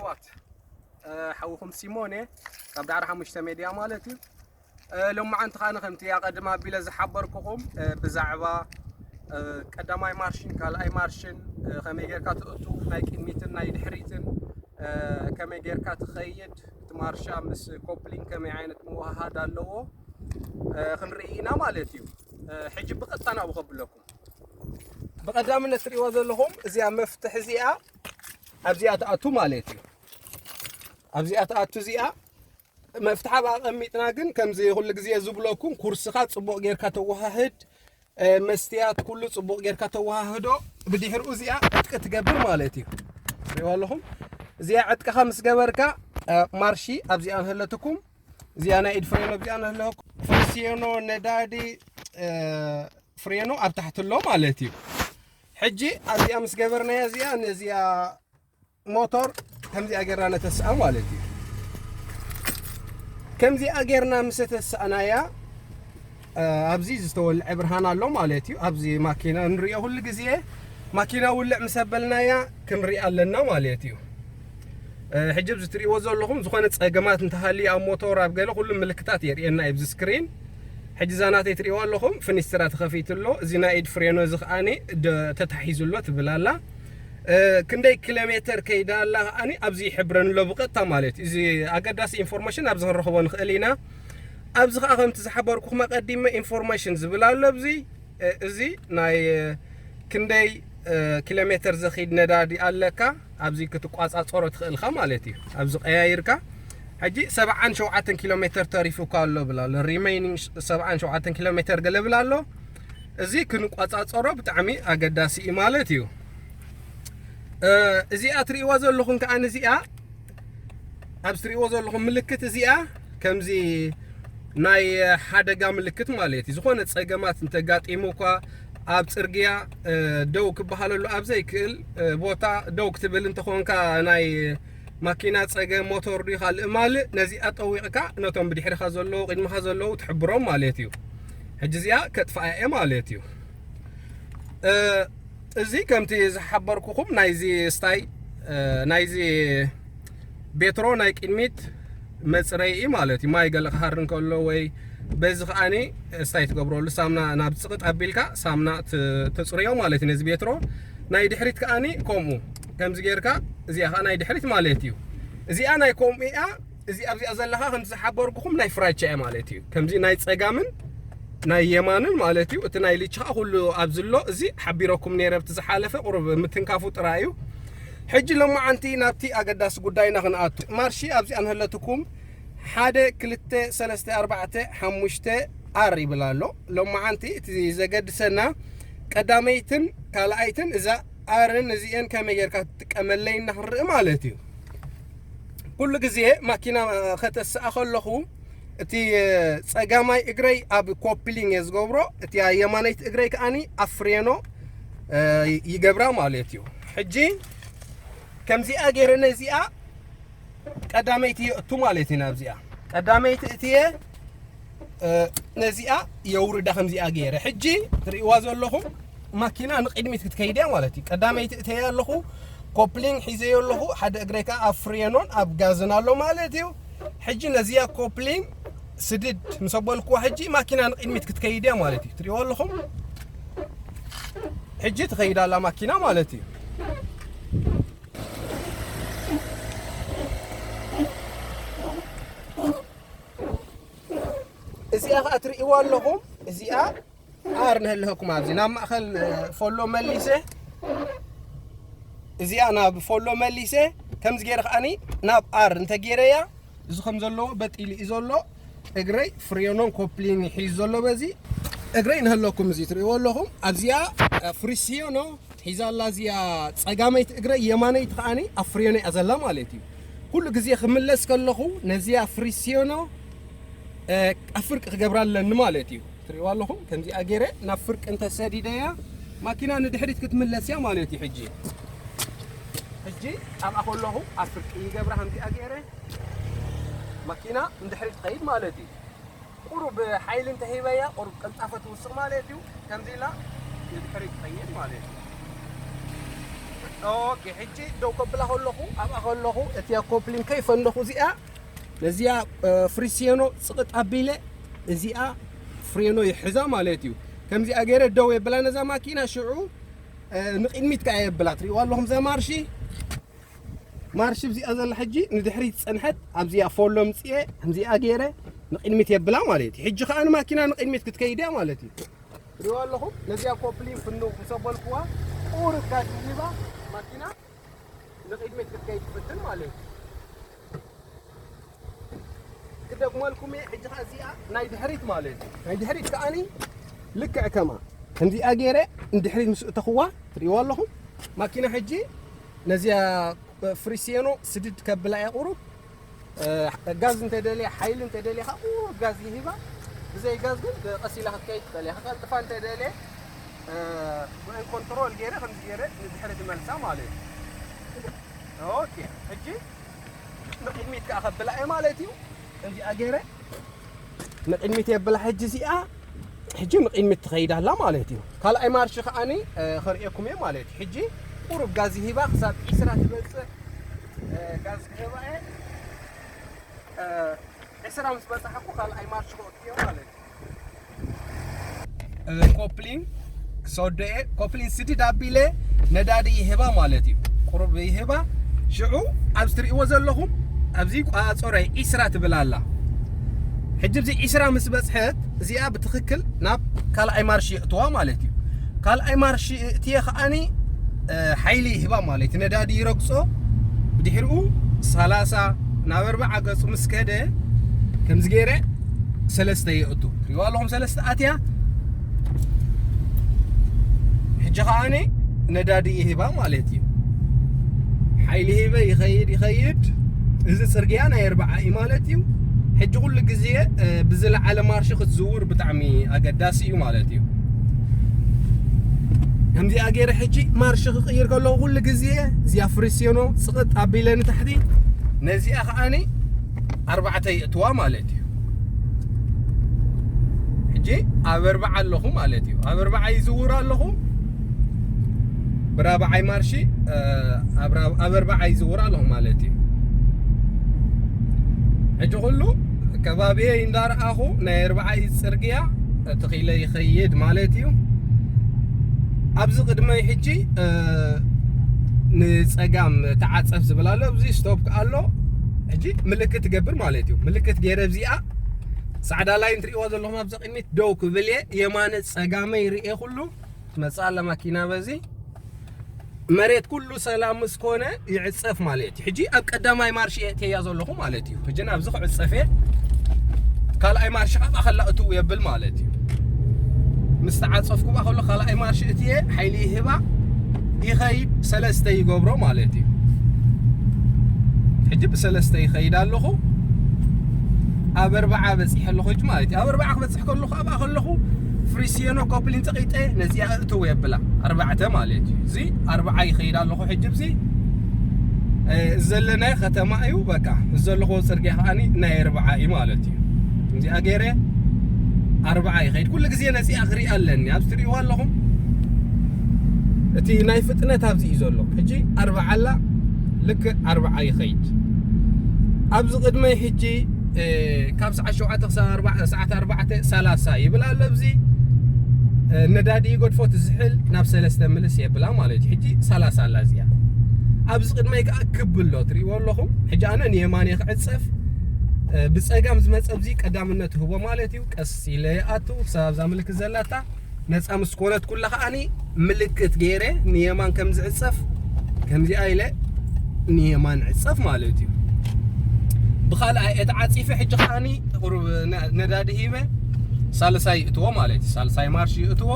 ባት ሓውኹም ሲሞን እየ፣ ካብ ዳዕሮ ሓሙሽተ ሜድያ ማለት እዩ። ሎማዓንቲ ከኣ ከምቲ ኣቐድም ኣቢለ ዝሓበርኩኹም ብዛዕባ ቀዳማይ ማርሽን ካልኣይ ማርሽን ከመይ ጌርካ ትእቱ፣ ናይ ቅድሚትን ናይ ድሕሪትን ከመይ ጌርካ ትኸይድ፣ እቲ ማርሻ ምስ ኮፕሊን ከመይ ዓይነት ምውሃሃድ ኣለዎ ክንርኢ ኢና ማለት እዩ። ሕጂ ብቐጥታ ናብኡ ከብለኩም። ብቐዳምነት ትሪእዎ ዘለኹም እዚኣ መፍትሕ እዚኣ ኣብዚኣ ትኣቱ ማለት እዩ። ኣብዚኣ ትኣቱ እዚኣ መፍትሓ ብኣቐሚጥና ግን ከምዚ ኩሉ ግዜ ዝብለኩም ኩርስኻ ጽቡቕ ጌርካ ተወሃህድ፣ መስትያት ኩሉ ጽቡቕ ጌርካ ተወሃህዶ። ብድሕሪኡ እዚኣ ዕጥቂ ትገብር ማለት እዩ። ሪእዋ ኣለኹም። እዚኣ ዕጥቅኻ ምስ ገበርካ ማርሺ ኣብዚኣ ንህለትኩም። እዚኣ ናይ ኢድ ፍሬኖ ኣብዚኣ ንህለኩም። ፍሬሲዮኖ ነዳዲ ፍሬኖ ኣብ ታሕቲ ኣሎ ማለት እዩ። ሕጂ ኣብዚኣ ምስ ገበርናያ እዚኣ ነዚኣ ሞቶር ከምዚኣ ጌርና ነተስኣ ማለት እዩ። ከምዚኣ ጌርና ምስ ተሳእናያ ኣብዚ ዝተወልዐ ብርሃን ኣሎ ማለት እዩ። ኣብዚ ማኪና ንሪኦ ኩሉ ግዜ ማኪና ውልዕ ምስ ኣበልናያ ክንሪኣ ኣለና ማለት እዩ። ሕጂ ኣብዚ ትሪእዎ ዘለኹም ዝኾነ ጸገማት እንተሃልዩ ኣብ ሞቶር ኣብ ገለ ኩሉ ምልክታት የርእየና ኣብዚ ስክሪን። ሕጂ እዛ ናተይ ትሪእዋ ኣለኹም ፍኒስትራ ተኸፊቱ ኣሎ። እዚ ናይ ኢድ ፍሬኖ እዚ ከኣኒ ተታሒዙ ኣሎ ትብል ኣላ። ክንደይ ኪሎ ሜተር ከይዳ ኣላ ከኣኒ ኣብዚ ይሕብረን ኣሎ ብቐጥታ ማለት እዩ። እዚ ኣገዳሲ ኢንፎርሜሽን ኣብዚ ክንረኽቦ ንኽእል ኢና። ኣብዚ ከኣ ከምቲ ዝሓበርኩኹም ኣቐዲመ ኢንፎርሜሽን ዝብል ኣሎ ኣብዚ። እዚ ናይ ክንደይ ኪሎ ሜተር ዘኺድ ነዳዲ ኣለካ ኣብዚ ክትቋጻጸሮ ትኽእልካ ማለት እዩ። ኣብዚ ቀያይርካ ሕጂ ሰብዓን ሸውዓተን ኪሎ ሜተር ተሪፉካ ኣሎ ብላ ኣሎ። ሪሜይኒንግ ሰብዓን ሸውዓተን ኪሎ ሜተር ገለ ብላ ኣሎ። እዚ ክንቋጻጸሮ ብጣዕሚ ኣገዳሲ እዩ ማለት እዩ። እዚኣ ትርእይዋ ዘለኹም ከኣ እዚኣ ኣብዚ ትርእይዎ ዘለኹም ምልክት እዚኣ ከምዚ ናይ ሓደጋ ምልክት ማለት እዩ። ዝኾነ ጸገማት እንተጋጢሙ እኳ ኣብ ጽርግያ ደው ክበሃለሉ ኣብ ዘይክእል ቦታ ደው ክትብል እንተኾንካ ናይ ማኪና ጸገም ሞቶር ድዩ ካልእ ማልእ ነዚኣ ጠዊቕካ ነቶም ብድሕርኻ ዘለዉ ቅድምኻ ዘለዉ ትሕብሮም ማለት እዩ። ሕጂ እዚኣ ከጥፍኣ እየ ማለት እዩ። እዚ ከምቲ ዝሓበርኩኹም ናይዚ ስታይ ናይዚ ቤትሮ ናይ ቅድሚት መፅረይ ማለት እዩ። ማይ ገለ ክሃር እንከሎ ወይ በዚ ከዓኒ ስታይ ትገብረሉ ሳምና ናብ ፅቕጥ ኣቢልካ ሳምና ተፅርዮ ማለት እዩ ነዚ ቤትሮ። ናይ ድሕሪት ከዓኒ ከምኡ ከምዚ ጌርካ እዚኣ ከዓ ናይ ድሕሪት ማለት እዩ። እዚኣ ናይ ከምኡ እያ። እዚ ኣብዚኣ ዘለኻ ከምዚ ዝሓበርኩኹም ናይ ፍራቻ እያ ማለት እዩ። ከምዚ ናይ ፀጋምን ናይ የማንን ማለት እዩ። እቲ ናይ ሊች ከዓ ኩሉ ኣብዚ ኣሎ። እዚ ሓቢረኩም ነይረ ኣብቲ ዝሓለፈ ቁሩብ ምትንካፉ ጥራይ እዩ። ሕጂ ሎማዓንቲ ናብቲ ኣገዳሲ ጉዳይና ክንኣቱ። ማርሺ ኣብዚኣ ንህለትኩም ሓደ ክልተ ሰለስተ ኣርባዕተ ሓሙሽተ ኣር ይብል ኣሎ። ሎማዓንቲ እቲ ዘገድሰና ቀዳመይትን ካልኣይትን እዛ ኣርን እዚኤን ከመይ ጌርካ ትጥቀመለይ እና ክንርኢ ማለት እዩ። ኩሉ ግዜ ማኪና ከተስኣ ከለኹ እቲ ጸጋማይ እግረይ ኣብ ኮፕሊንግ እየ ዝገብሮ፣ እቲ የማነይቲ እግረይ ከዓኒ ኣብ ፍሬኖ ይገብራ ማለት እዩ። ሕጂ ከምዚኣ ገይረ ነዚኣ ቀዳመይቲ የእቱ ማለት እዩ። ናብዚኣ ቀዳመይቲ እትየ ነዚኣ የውርዳ ከምዚኣ ገይረ። ሕጂ ትርእይዋ ዘለኹም ማኪና ንቕድሚት ክትከይድ እያ ማለት እዩ። ቀዳመይቲ እተየ ኣለኹ፣ ኮፕሊንግ ሒዘዮ ኣለኹ፣ ሓደ እግረይ ከዓ ኣብ ፍሬኖን ኣብ ጋዝን ኣሎ ማለት እዩ። ሕጂ ነዚኣ ኮፕሊንግ ስድድ ምስ ኣበልኩዋ ሕጂ ማኪና ንቕድሚት ክትከይድ እያ ማለት እዩ። ትርእይዋ ኣለኹም፣ ሕጂ ትኸይድ ኣላ ማኪና ማለት እዩ። እዚኣ ከዓ ትርእይዋ ኣለኹም። እዚኣ ኣር ንህልኸኩም ኣብዚ ናብ ማእኸል ፎሎ መሊሰ፣ እዚኣ ናብ ፎሎ መሊሰ ከምዚ ገይረ ከዓኒ ናብ ኣር እንተገይረያ እዚ ከም ዘለዎ በጢሉ እዩ ዘሎ። እግረይ ፍሬኖን ኮፕሊን ሒዙ ዘሎ በዚ እግረይ ንህለኩም እዚ ትርእይዎ ኣለኹም። ኣብዚኣ ፍሪሲዮኖ ሒዛ ኣላ እዚኣ ጸጋመይቲ እግረይ፣ የማነይቲ ከዓኒ ኣብ ፍሬኖ እያ ዘላ ማለት እዩ። ኩሉ ግዜ ክምለስ ከለኹ ነዚኣ ፍሪሲዮኖ ኣብ ፍርቂ ክገብራ ኣለኒ ማለት እዩ። ትርእይዋ ኣለኹም ከምዚኣ ገይረ ናብ ፍርቂ እንተሰዲደያ ማኪና ንድሕሪት ክትምለስ እያ ማለት እዩ። ሕጂ ሕጂ ኣብኣ ከለኹ ኣብ ፍርቂ ይገብራ ከምዚኣ ገይረ ማኪና ንድሕሪት ትኸይድ ማለት እዩ። ቁሩብ ሓይሊ እንተሂበያ ቁሩብ ቅልጣፈ ትውስኽ ማለት እዩ። ከምዚ ኢላ ንድሕሪት ትኸይድ ማለት እዩ። ኦኬ፣ ሕጂ ደው ከብላ ከለኹ፣ ኣብኣ ከለኹ፣ እቲኣ ኮፕሊን ከይፈነኹ እዚኣ፣ ነዚኣ፣ እ፣ ፍሪሲዮኖ ጽቕጥ ኣቢለ፣ እዚኣ ፍሬኖ ይሕዛ ማለት እዩ። ከምዚኣ ገይረ ደው የብላ ነዛ ማኪና፣ ሽዑ፣ እ፣ ንቕድሚት ከኣ የብላ። ትሪእዋ ኣለኹም እዛ ማርሺ? ማርሺ እዚኣ ዘላ ሕጂ ንድሕሪት ጸንሐት፣ ኣብዚኣ ፎሎ ምጽኤ፣ ከምዚኣ ገይረ ንቕድሚት የብላ ማለት እዩ። ሕጂ ከኣ ንማኪና ንቕድሚት ክትከይድ እያ ማለት እዩ። ትሪእዋ ኣለኹም? ነዚኣ ኮፕሊን ፍንው ምስ ኣበልኩዋ፣ ቁሩብ ጋዝ ሂባ ማኪና ንቕድሚት ክትከይድ ትፍትን ማለት እዩ። ክደግመልኩም እየ። ሕጂ ኸዓ እዚኣ ናይ ድሕሪት ማለት እዩ። ናይ ድሕሪት ከዓኒ ልክዕ ከምኣ ከምዚኣ ገይረ ንድሕሪት ምስ እተኽዋ ትሪእዋ ኣለኹም። ማኪና ሕጂ ነዚኣ ፍሪሲዮኖ ስድድ ከብላ እየ ቁሩብ። እ፣ ጋዝ እንተደልየ፣ ሓይሊ እንተደልየ ከዓ ቁሩብ ጋዝ ይህባ። ብዘይ ጋዝ ግን ቀስ ኢላ ክትከይድ ትኽእል እያ። ክቐልጥፋ እንተደልየ፣ እ፣ ብአን ኮንትሮል ገይረ ከምዚ ገይረ ንድሕሪት ይመልሳ ማለት እዩ። ኦኬ፣ ሕጂ ንቕድሚት ከኣ ከብላ እየ ማለት እዩ። ከምዚኣ ገይረ ንቕድሚት የብላ። ሕጂ እዚኣ ሕጂ ንቕድሚት ትኸይድ ኣላ ማለት እዩ። ካልኣይ ማርሽ ከዓኒ፣ እ፣ ከርእየኩም እየ ማለት እዩ። ሕጂ ቁሩብ ጋዝ ሂባ ክሳብ ዒስራ ትበጽሕ፣ እ፣ ጋዝ ክህባ እየ። እ፣ ዒስራ ምስ በጻሕኩ ካልኣይ ማርሽ ክወጥዮ ማለት እዩ። እ፣ ኮፕሊን ክሰዶ እየ። ኮፕሊን ስድድ ኣቢለ ነዳዲ ይህባ ማለት እዩ። ቁሩብ ይህባ። ሽዑ ኣብዚ ትርእይዎ ዘለኹም፣ ኣብዚ ቋጸሮይ ዒስራ ትብል ኣላ። ሕጂ ኣብዚ ዒስራ ምስ በጽሐት፣ እዚኣ ብትኽክል ናብ ካልኣይ ማርሽ የእትዋ ማለት እዩ። ካልኣይ ማርሽ እትየ ከዓኒ፣ እ፣ ሓይሊ ይህባ ማለት እዩ። ነዳዲ ይረግጾ፣ ብድሕሪኡ ሰላሳ ናብ ኣርብዓ ገጹ ምስ ከደ፣ ከምዚ ገይረ ሰለስተ የእቱ። ትሪእዋ ኣለኹም፣ ሰለስተ ኣትያ። ሕጂ ከዓኒ ነዳዲ ይህባ ማለት እዩ። ሓይሊ ሂበ ይኸይድ፣ ይኸይድ። እዚ ጽርግያ ናይ ኣርብዓ እዩ ማለት እዩ። ሕጂ ኩሉ ግዜ፣ እ፣ ብዝለዓለ ማርሽ ክትዝውር ብጣዕሚ ኣገዳሲ እዩ ማለት እዩ። ከምዚኣ ገይረ ሕጂ ማርሽ ክቕይር ከለኹ ኩሉ ግዜ እዚኣ ፍሪሲዮኖ ጽቕጥ ኣቢለ ንታሕቲ፣ ነዚኣ ከዓኒ ኣርባዕተ የእትዋ ማለት እዩ። ሕጂ ኣብ ኣርባዓ ኣለኹ ማለት እዩ። ኣብ ኣርባዓ ይዝውር ኣለኹ። ብራብዓይ ማርሺ፣ እ፣ ኣብ ራ-፣ ኣብ ኣርባዓ ይዝውር ኣለኹ ማለት እዩ። ሕጂ ኩሉ ከባቢየይ እንዳረኣኹ ናይ ኣርባዓይ ጽርግያ ትኺለ ይኸይድ ማለት እዩ። ኣብዚ ቅድመይ ሕጂ፣ እ፣ ንጸጋም ተዓጸፍ ዝብል ኣሎ። ኣብዚ ስቶፕ ኣሎ። ሕጂ ምልክት ትገብር ማለት እዩ። ምልክት ገይረ ኣብዚኣ ጻዕዳ ላይን ትርእይዋ ዘለኹም ኣብዛ ቅድሚት ደው ክብል እየ። የማነ ጸጋመይ ርኤ ኩሉ ትመጽእ ኣላ ማኪና በዚ። መሬት ኩሉ ሰላም ምስ ኮነ ይዕጸፍ ማለት እዩ። ሕጂ ኣብ ቀዳማይ ማርሽ እየ እትያ ዘለኹ ማለት እዩ። ሕጂ ናብዚ ክዕጸፍ እየ። ካልኣይ ማርሽ ኣብ ኣኸላ እትው የብል ማለት እዩ። ምስ ተዓጸፍኩ ብኣ ከሎ ካልኣይ ማርሽ እትየ ሓይሊ ይህባ ይኸይድ ሰለስተ ይገብሮ ማለት እዩ። ሕጂ ብሰለስተ ይኸይድ ኣለኹ። ኣብ ኣርባዓ በጺሐ ኣለኹ ሕጂ ማለት እዩ። ኣብ ኣርባዓ ክበጽሕ ከለኹ ኣብኣ ከለኹ ፍሪሲዮኖ ኮፕሊን ጸቒጠ ነዚኣ እእትው የብላ። ኣርባዕተ ማለት እዩ። እዚ ኣርባዓ ይኸይድ ኣለኹ ሕጂ። እዚ፣ እ፣ ዘለናዮ ከተማ እዩ። በቃ፣ እዚ ዘለኹዎ ጽርግያ ከዓኒ ናይ ኣርባዓ እዩ ማለት እዩ። እዚኣ ገይረ ኣርባዓ ይኸይድ። ኩሉ ግዜ ነዚኣ ክርኢ ኣለኒ። ኣብዚ ትርእይዋ ኣለኹም። እቲ ናይ ፍጥነት ኣብዚ እዩ ዘሎ። ሕጂ ኣርባዓ ኣላ፣ ልክዕ ኣርባዓ ይኸይድ። ኣብዚ ቅድመይ ሕጂ፣ እ፣ ካብ ሰዓት ሸውዓተ ክሳብ ኣርባዓ፣ ሰዓት ኣርባዕተ ሰላሳ ይብል ኣሎ። ኣብዚ፣ እ፣ ነዳዲ ይገድፎ፣ ትዝሕል፣ ናብ ሰለስተ ምልስ የብላ ማለት እዩ። ሕጂ ሰላሳ ኣላ እዚኣ። ኣብዚ ቅድመይ ከኣ ክብ ኣሎ፣ ትርእይዎ ኣለኹም። ሕጂ ኣነ ንየማን እየ ክዕጸፍ፣ እ፣ ብጸጋም ዝመጸ ኣብዚ ቀዳምነት ይህቦ ማለት እዩ። ቀስ ኢለ ይኣቱ፣ ክሳብ ኣብዛ ምልክት ዘላታ ነጻ ምስ ኮነት ኩላ ከዓኒ ምልክት ገይረ ንየማን ከም ዝዕጸፍ፣ ከምዚኣ ኢለ ንየማን ዕጸፍ ማለት እዩ። ብኻልኣይ እየ ተዓጺፈ፣ ሕጂ ከዓኒ ቁሩብ ነ-፣ ነዳዲ ሂበ ሳልሳይ ይእትዎ ማለት እዩ። ሳልሳይ ማርሽ ይእትዎ።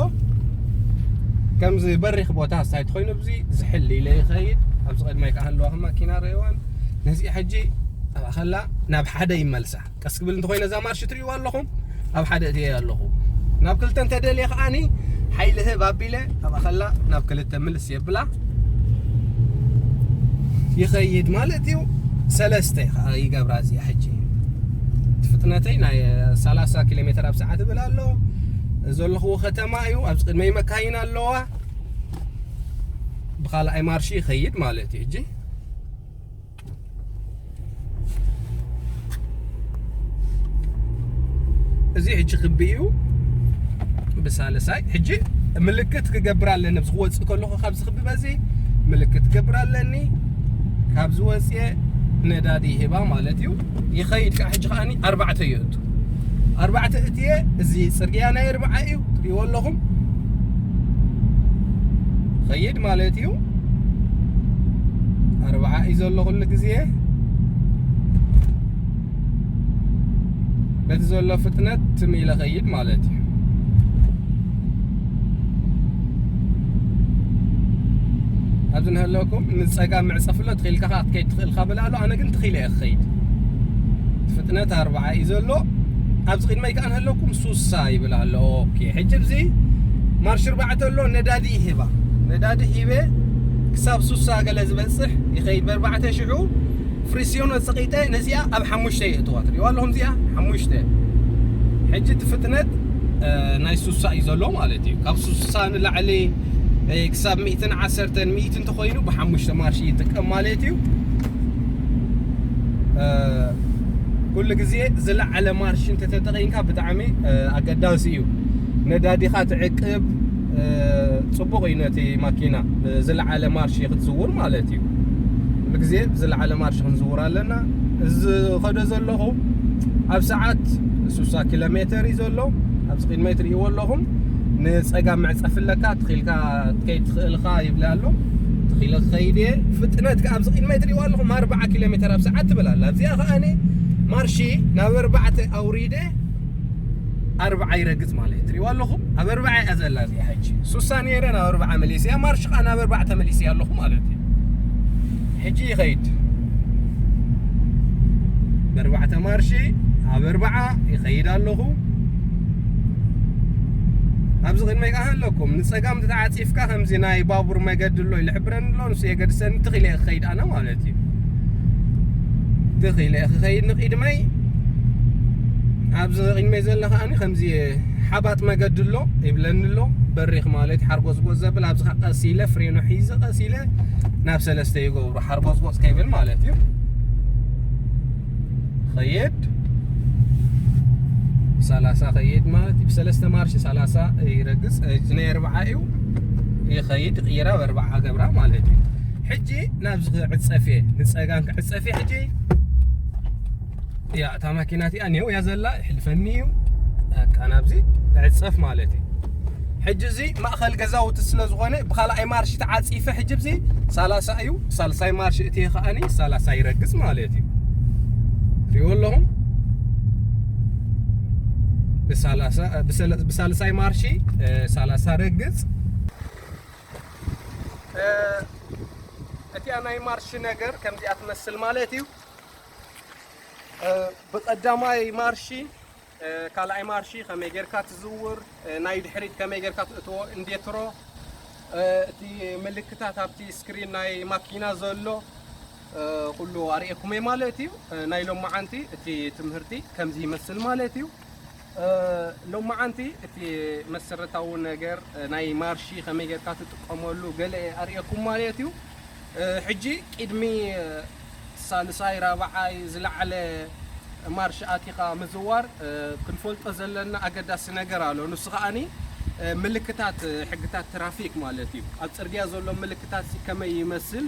ከምዚ በሪኽ ቦታ ስታይት ኮይኑ ኣብዚ ዝሕል ኢለ ይኸይድ። ኣብዚ ቅድመይ ከኣ ኣለዋ ከም ማኪና ረእዋን። ነዚኣ ሕጂ ኣብኣ ከላ ናብ ሓደ ይመልሳ። ቀስ ክብል እንተኾይነ እዛ ማርሽ ትርእይዋ ኣለኹም፣ ኣብ ሓደ እትየ ኣለኹ። ናብ ክልተ እንተደልየ ከዓኒ ሓይሊ ህብ ኣቢለ ኣብኣ ከላ ናብ ክልተ ምልስ የብላ። ይኸይድ ማለት እዩ። ሰለስተ ከኣ ይገብራ እዚኣ ሕጂ። እቲ ፍጥነተይ ናይ ሰላሳ ኪሎ ሜትር ኣብ ሰዓት እብል ኣሎ። ዘለኹዎ ከተማ እዩ። ኣብዚ ቅድመይ መካይን ኣለዋ። ብኻልኣይ ማርሽ ይኸይድ ማለት እዩ። ሕጂ እዚ ሕጂ ክቢ እዩ። ብሳልሳይ ሕጂ ምልክት ክገብር ኣለኒ። ኣብዚ ክወፅእ ከለኹ ካብዚ ክቢ በዚ ምልክት ክገብር ኣለኒ። ካብዚ ወፅየ ነዳዲ ይህባ ማለት እዩ። ይኸይድ ከዓ ሕጂ ከዓኒ ኣርባዕተ ይእቱ። ኣርባዕተ እትየ እዚ ፅርግያ ናይ ኣርባዓ እዩ። ትሪእዎ ኣለኹም። ኸይድ ማለት እዩ። ኣርባዓ እዩ ዘሎ ኩሉ ግዜ። በቲ ዘሎ ፍጥነት ትም ኢለ ኸይድ ማለት እዩ። ኣብዚ ንህለኩም ንፀጋም ምዕፀፍሎ ትኽኢልካ ኸዓ ክትከይድ ትኽእል ኻብል ኣሎ። ኣነ ግን ትኽኢለ እየ ክኸይድ። ፍጥነት ኣርባዓ እዩ ዘሎ። ኣብዚ ቅድመይ ከዓ ንህለኩም ሱሳ ይብል ኣሎ። ኦኬ፣ ሕጂ እዚ ማርሽ ኣርባዕተ ኣሎ፣ ነዳዲ ይህባ። ነዳዲ ሂበ ክሳብ ሱሳ ገለ ዝበፅሕ ይኸይድ ብኣርባዕተ ሽዑ። ፍሪሲዮኖ ፀቒጠ ነዚኣ ኣብ ሓሙሽተ የእትዋ። ትሪእዋ ኣለኹም እዚኣ ሓሙሽተ። ሕጂ እቲ ፍጥነት ናይ ሱሳ እዩ ዘሎ ማለት እዩ። ካብ ሱሳ ንላዕሊ ክሳብ ሚእትን ዓሰርተን ሚእትን እንተኾይኑ ብሓሙሽተ ማርሽ ይጥቀም ማለት እዩ። ኩሉ ግዜ ዝለዓለ ማርሽ እንተተጠቒምካ ብጣዕሚ ኣገዳሲ እዩ። ነዳዲኻ ትዕቅብ፣ ፅቡቕ እዩ ነቲ ማኪና ብዝለዓለ ማርሽ ክትዝውር ማለት እዩ። ኩሉ ግዜ ብዝለዓለ ማርሽ ክንዝውር ኣለና። እዚ ኸዶ ዘለኹ ኣብ ሰዓት ሱሳ ኪሎ ሜተር እዩ ዘሎ። ኣብዚ ቅድመይ ትርእይዎ ኣለኹም። ንፀጋም መዕፀፊ ኣለካ፣ ትኺልካ ክትከይድ ትኽእል ኢኻ ይብል ኣሎ። ትኺለ ክኸይድ እየ። ፍጥነት ከኣ ኣብዚ ቅድመይ ትርእይዎ ኣለኹም፣ ኣርባዓ ኪሎ ሜተር ኣብ ሰዓት ትብል ኣላ። ኣብዚኣ ከኣ ማርሺ ናብ ኣርባዕተ ኣውሪደ ኣርባዓ ይረግጽ ማለት እዩ። ትርእይዋ ኣለኹም፣ ኣብ ኣርባዓ እያ ዘላ እዚኣ ሕጂ። ሱሳ ነይረ ናብ ኣርባዓ መሊሰያ፣ ማርሺ ከኣ ናብ ኣርባዓ ተመሊሰያ ኣለኹ ማለት እዩ። ሕጂ ይኸይድ። ብኣርባዕተ ማርሺ ኣብ ኣርባዓ ይኸይድ ኣለኹ። ኣብዚ ቅድመይ ከኣ ኣለኩም። ንጸጋም ተዓጺፍካ ከምዚ ናይ ባቡር መገዲ ኣሎ ኢሉ ይሕብረኒ ኣሎ። ንሱ የገድሰኒ፣ ትኽ ኢለ እየ ክኸይድ ኣነ ማለት እዩ። ትኽ ኢለ እየ ክኸይድ ንቕድመይ። ኣብዚ ቅድመይ ዘሎ ከኣኒ ከምዚ ሓባጥ መገዲ ኣሎ ይብለኒ ኣሎ። በሪኽ ማለት ሓርጎዝጎዝ ዘብል፣ ኣብዚ ከኣ ቀስ ኢለ ፍሬኖ ሒዘ ቀስ ኢለ ናብ ሰለስተ ይገብሮ፣ ሓርጎዝጎዝ ከይብል ማለት እዩ። ኸይድ ሰላሳ ኸይድ ማለት እዩ። ብሰለስተ ማርሽ ሰላሳ ይረግጽ። እዚ ናይ ኣርባዓ እዩ። ይኸይድ፣ ይቕይራ፣ ብኣርባዓ ገብራ ማለት እዩ። ሕጂ ናብዚ ክዕጸፍ እየ፣ ንጸጋም ክዕጸፍ እየ። ሕጂ ያ፣ እታ ማኪና እቲኣ ኔው እያ ዘላ፣ ይሕልፈኒ እዩ። በቃ ናብዚ ክዕጸፍ ማለት እዩ። ሕጂ እዚ ማእኸል ገዛውቲ ስለ ዝኾነ ብኻልኣይ ማርሽ ተዓጺፈ፣ ሕጂ እዚ ሰላሳ እዩ። ሳልሳይ ማርሽ እቲ ከኣኒ ሰላሳ ይረግጽ ማለት እዩ። ትሪእዎ ኣለኹም። ብሰላሳ፣ ብሰለ-፣ ብሳልሳይ ማርሺ፣ እ፣ ሰላሳ ረግጽ። እ፣ እቲኣ ናይ ማርሺ ነገር ከምዚኣ ትመስል ማለት እዩ። እ፣ ብቐዳማይ ማርሺ፣ እ፣ ካልኣይ ማርሺ ከመይ ጌርካ ትዝውር፣ እ፣ ናይ ድሕሪት ከመይ ጌርካ ትእትዎ፣ ኢንዲኬተሮ፣ እ፣ እቲ ምልክታት ኣብቲ ስክሪን ናይ ማኪና ዘሎ፣ እ፣ ኩሉ ኣርእየኩም እየ ማለት እዩ። እ፣ ናይ ሎማዓንቲ እቲ ትምህርቲ ከምዚ ይመስል ማለት እዩ። እ፣ ሎማዓንቲ እቲ መሰረታዊ ነገር፣ እ፣ ናይ ማርሺ ከመይ ጌርካ ትጥቀመሉ ገለ እየ ኣርእየኩም ማለት እዩ። እ፣ ሕጂ ቅድሚ፣ እ፣ ሳልሳይ፣ ራብዓይ ዝለዓለ ማርሽ ኣቲኻ ምዝዋር፣ እ፣ ክንፈልጦ ዘለና ኣገዳሲ ነገር ኣሎ። ንሱ ከኣኒ፣ እ፣ ምልክታት፣ እ፣ ሕግታት ትራፊክ ማለት እዩ። ኣብ ጽርግያ ዘሎ ምልክታት ከመይ ይመስል፣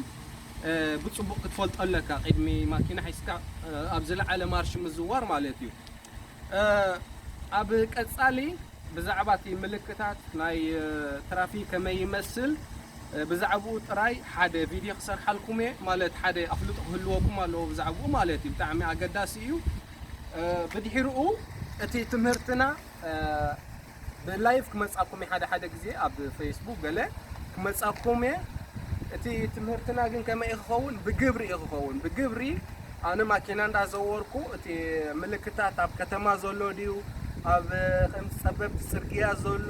እ፣ ብጽቡቕ ክትፈልጦ ኣለካ። ቅድሚ ማኪና ሒዝካ፣ እ፣ ኣብ ዝለዓለ ማርሽ ምዝዋር ማለት እዩ። እ፣ ኣብ ቀጻሊ ብዛዕባ እቲ ምልክታት ናይ፣ እ፣ ትራፊክ ከመይ ይመስል፣ እ፣ ብዛዕባኡ ጥራይ ሓደ ቪድዮ ክሰርሓልኩም እየ፣ ማለት ሓደ ኣፍልጦ ክህልወኩም ኣለዎ ብዛዕባኡ ማለት እዩ። ብጣዕሚ ኣገዳሲ እዩ። እ፣ ብድሕሪኡ እቲ ትምህርትና፣ እ፣ ብላይቭ ክመጻኩም እየ፣ ሓደ ሓደ ግዜ ኣብ ፌስቡክ ገለ ክመጻኩም እየ። እቲ ትምህርትና ግን ከመይ እዩ ክኸውን? ብግብሪ እዩ ክኸውን። ብግብሪ ኣነ ማኪና እንዳዘወርኩ እቲ ምልክታት ኣብ ከተማ ዘሎ ድዩ፣ ኣብ ከምዚ ጸበብቲ ጽርግያ ዘሎ፣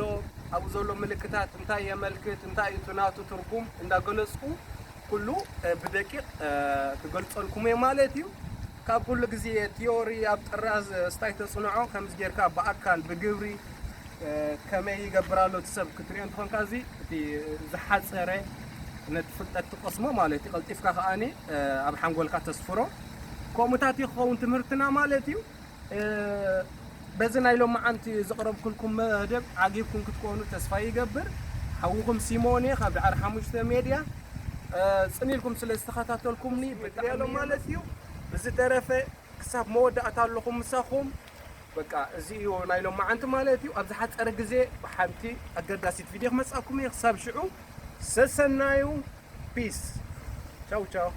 ኣብኡ ዘሎ ምልክታት እንታይ የመልክት፣ እንታይ እዩ እቲ ናቱ ትርጉም እንዳገለጽኩ ኩሉ፣ እ፣ ብደቂቕ፣ እ፣ ክገልጸልኩም እየ ማለት እዩ። ካብ ኩሉ ግዜ ቲዮሪ ኣብ ጥራዝ ስታይ ተጽንዖ፣ ከምዚ ጌርካ ብኣካል ብግብሪ፣ እ፣ ከመይ ይገብር ኣሎ እቲ ሰብ ክትሪኦ እንተኾንካ፣ እዚ እቲ ዝሓጸረ ነቲ ፍልጠት ትቐስሞ ማለት እዩ። ቀልጢፍካ ከኣኒ ኣብ ሓንጎልካ ተስፍሮ። ከምኡታት እዩ ክኸውን ትምህርትና ማለት እዩ። በዚ ናይ ሎማዓንቲ ዘቕረብኩልኩም መደብ ዓጊብኩም ክትኮኑ ተስፋ ይገብር። ሓውኹም ሲሞን እየ ካብ ዳዕሮ ሓሙሽተ ሜድያ። ጽን ኢልኩም ስለ ዝተኸታተልኩምኒ ብጣዕሚ ማለት እዩ። ብዝተረፈ ክሳብ መወዳእታ ኣለኹም ምሳኹም። በቃ እዚ እዩ ናይ ሎማዓንቲ ማለት እዩ። ኣብ ዝሓጸረ ግዜ ብሓንቲ ኣገዳሲት ቪድዮ ክመጻኩም እየ። ክሳብ ሽዑ ሰሰናዩ። ፒስ። ቻው ቻው።